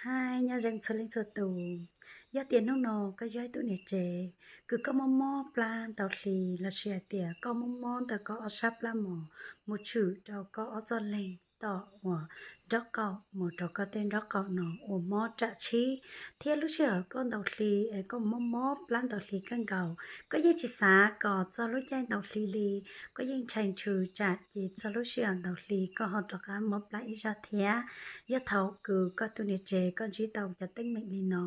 Hais nyob zoo txhua leej txhua tus, yog tias hnub no koj yog ib tug niam tsev kws koj mob mob plab ntau hli lossis hais tias koj mob mob ntawm koj ob sab plab mos mus tshwm rau koj ob txoj leeg tom uas nraub qaum mus rau koj tej nraub qaum no uas mob ram tshib, thiab lub sij hawm koj ntau hli es koj mob mob plab ntau hli kawg nkaus, koj yeej tsis xav kom txog lub caij ntau hli li, koj yeej ntshai ntshw tsam ces txog lub sij hawm ntau hli koj ho rov qab mob plab ib zaug thiab. Yog thaum kws koj tus niam tsev koj ntsib tau cov teeb meem li no,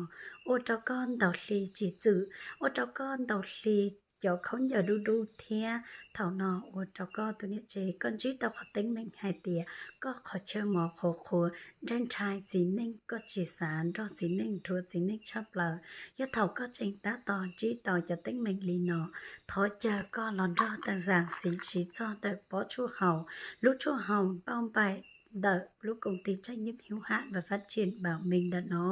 ua rau koj ntau hli tsis txwm, ua rau koj ntau hli cov khaub ncaws dub dub thiab thaum no ua rau koj tus niam tsev koj ntsib tau qhov teeb meem hais tias koj qhov chaw mos qhuav qhuav, nraj ntshai txiv neej, koj tsis xav nrog txiv neej, dhuav txiv neej tshaj plaws. Yog thaum koj tseem tab tom ntsib tau cov teeb meem li no, thov caw koj los nrog Tam Zaam Xiv siv txog ntawm pob tshuaj haus, lub tshuaj haus npauj npaim ntawm lub công ty trách nhiệm hữu hạn và phát triển Bảo Minh ntawm no.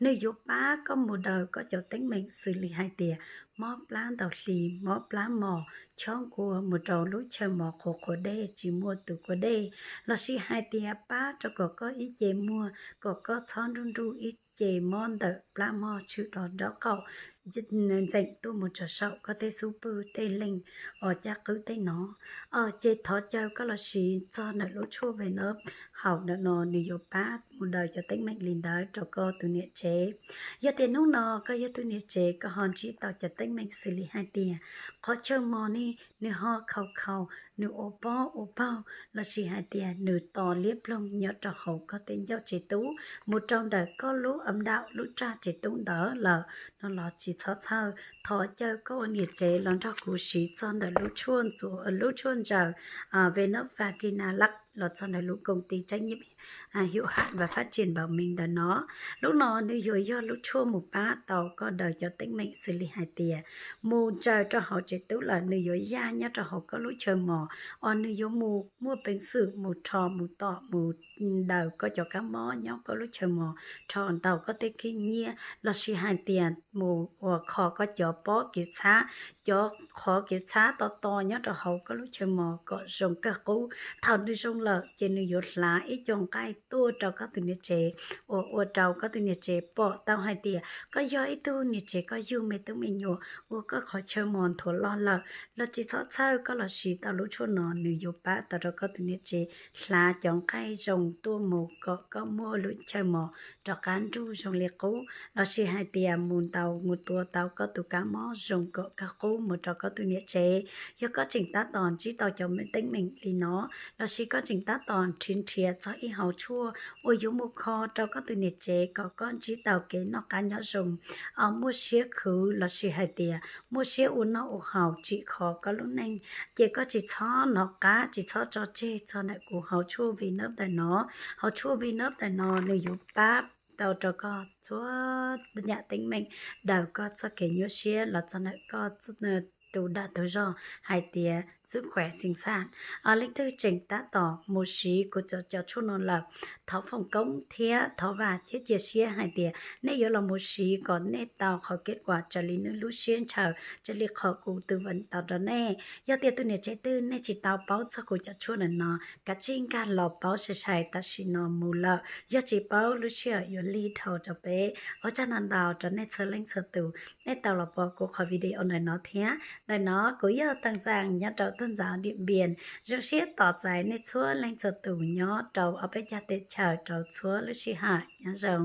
Nws yuav pab koj mus daws koj cov teeb meem xws li hais tias mob plab ntau hli, mob plab mos, chob nkuas mus rau lub chaw mos qhuav qhuav dej tsis muaj tus kua dej, lossis hais tias pab rau kom koj ib ce muag kom koj txhob nruj nruj ib ce mob ntawm plab mog tshwm rau nraub qaum, ntxeem tuaj mus rau saum koj tej xub pwg tej leeg os caj qwb tej no. Ces thov caw koj los siv txog ntawm lub tshuaj Venus haus ntawm no, nws yuav pab mus daws cov teeb meem li ntawd rau koj tus niam tsev. Yog tias hnub no koj yog tus niam tsev koj ho ntsib tau cov teeb meem xws li hais tias qhov chaw mos ne nws ho khaus khaus, nws ua pob ua paug, lossis hais tias nws to liab ploog nyob rau hauv koj tej ncauj tsev tub mus rau ntawm koj lub âm đạo lub raj tsev tub ntawd lawm no los tsis txhob txhawj, thov caw koj ua niam tsev los nrog kuv siv txog ntawm lub tshuaj ntsaws Venus Vagina Lux los txog ntawm lub công ty trách nhiệm hữu hạn và phát triển Bảo Minh ntawm no. Lub no nws yuav yog lub tshuaj mus pab tau koj daws cov teeb meem xws li hais tias mus ntsaws rau hauv tsev tub lawm nws yuav yaj nyob rau hauv koj lub chaw mos, os nws yuav mus muaj peev xwm mus rho mus tom mus daws koj cov kab mob nyob koj lub chaw mos, rho ntaus koj tej khib nyiab, lossis hais tias mus ua kho koj cov pob kev txhab, cov qhov kev txhab to to nyob rau hauv koj lub chaw mos kom zoo kawg qub. Thaum nws zoo lawm ces nws yuav hlav ib co nqaij tuaj rau koj tus niam tsev, uas ua rau koj tus niam tsev pom tau hais tias koj yog ib tug niam tsev koj yug me tub me nyuam uas koj qhov chaw mos nthuav loj lawm los tsis txhob txhawj, koj los siv tau lub tshuaj no nws yuav pab tau rau koj tus niam tsev hlav cov nqaij zoo tuaj mus kom koj muaj lub chaw mos rov qab nruj zoo li qub, lossis hais tias mus ntaus mus tua tau koj tus kab mob zoo kom kawg qub mus rau koj tus niam tsev. Yog koj tseem tab tom ntsib tau cov teeb meem li no, lossis koj tseem tab tom nrhiav nrhiav txog ib hauv tshuaj uas yuav mus kho rau koj tus niam tsev kom koj ntsib tau kev noj qab nyob zoo, muaj siab khwv lossis hais tias muaj siab ua noj ua haus tsim kho koj lub neej, ces koj tsis txhob hnov qab tsis txhob tso tseg txog ntawm kuv hauv tshuaj Venus ntawm no. Hauv tshuaj Venus ntawm no nws yuav pab tau rau koj txhua yam teeb meem, daws koj txoj kev nyuaj siab los txog ntawm koj tus dag tus zog hais tias xub khuav xeev xaj. Leej twg tseem tab tom mus siv kuv cov tshuaj no lawm, thov foom koob thiab thov vam thiab cia siab hais tias nej yuav los mus siv kom nej tau qhov kev kuam raws li nej lub siab ntshaw, raws li qhov kuv tư vấn tau rau nej. Yog tias tus niam tsev twg nej tsis tau paub txog kuv cov tshuaj ntawm no, kav tsij nkag los paub sai sai tam sim no mus lawm, yog tsis paub lub sij hawm yuav lig dhau rau peb. Ua tsaug ntau ntau rau nej txhua leej txhua tus nej tau los pom kuv qhov video ntawm no thiab. Ntawm no kuv yog Tag Zag nyob rau tuag ntxauv Diam Npias, zoo siab tos txais nej txhua leej txhua tus nyob rau ob peb cag teb chaws rau txhua lub sij hawm. Nyob zoo.